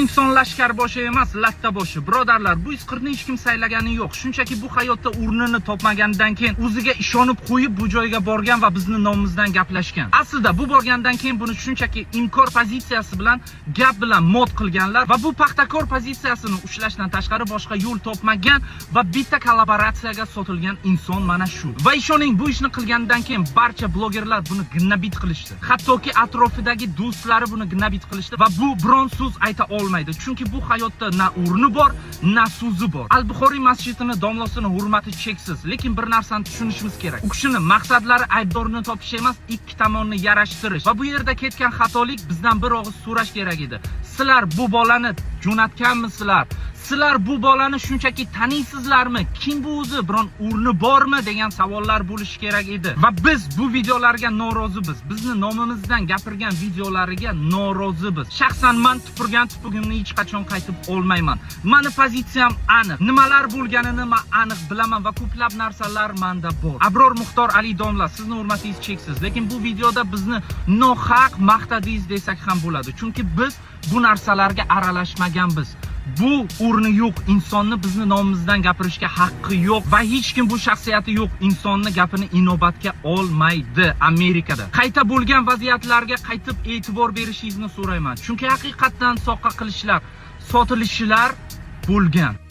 inson lashkarboshi emas, lattaboshi. Birodarlar, bu isqirni hech kim saylagani yo'q. Shunchaki bu hayotda o'rnini topmaganidan keyin o'ziga ishonib qo'yib, bu joyga borgan va bizni nomimizdan gaplashgan. Aslida bu borgandan keyin buni shunchaki inkor pozitsiyasi bilan, gap bilan mod qilganlar va bu paxtakor pozitsiyasini ushlashdan tashqari boshqa yo'l topmagan va bitta kollaboratsiyaga sotilgan inson mana shu. Va ishoning, bu ishni qilganidan keyin barcha blogerlar buni гнобить qilishdi. Hattoki atrofidagi do'stlari buni гнобить qilishdi va bu biron so'z ayta olmaydi. Chunki bu hayotda na o'rni bor, na so'zi bor. Al-Buxoriy masjidini domlasini hurmati cheksiz, lekin bir narsani tushunishimiz kerak. U kishini maqsadlari aybdorni topish emas, ikki tomonni yarashtirish. Va bu yerda ketgan xatolik, bizdan bir og'iz so'rash kerak edi. Sizlar bu bolani jo'natganmisizlar? Sizlar bu bolani shunchaki taniysizlarmi? Kim bu o'zi? Biron o'rni bormi degan savollar bo'lishi kerak edi. Va biz bu videolarga norozimiz. Bizni nomimizdan gapirgan videolariga norozimiz. Shaxsan man tupurgan tupugimni hech qachon qaytib olmayman. Mani pozitsiyam aniq. Nimalar bo'lganini men aniq bilaman va ko'plab narsalar menda bor. Abror Muxtor Ali domla, sizni hurmatingiz cheksiz, lekin bu videoda bizni nohaq maqtadingiz desak ham bo'ladi. Chunki biz bu narsalarga aralashmaganmiz. Bu o'rni yo'q insonni bizni nomimizdan gapirishga haqqi yo'q va hech kim bu shaxsiyati yo'q insonni gapini inobatga olmaydi Amerikada. Qayta bo'lgan vaziyatlarga qaytib e'tibor berishingizni so'rayman. Chunki haqiqatdan soqqa qilishlar, sotilishlar bo'lgan.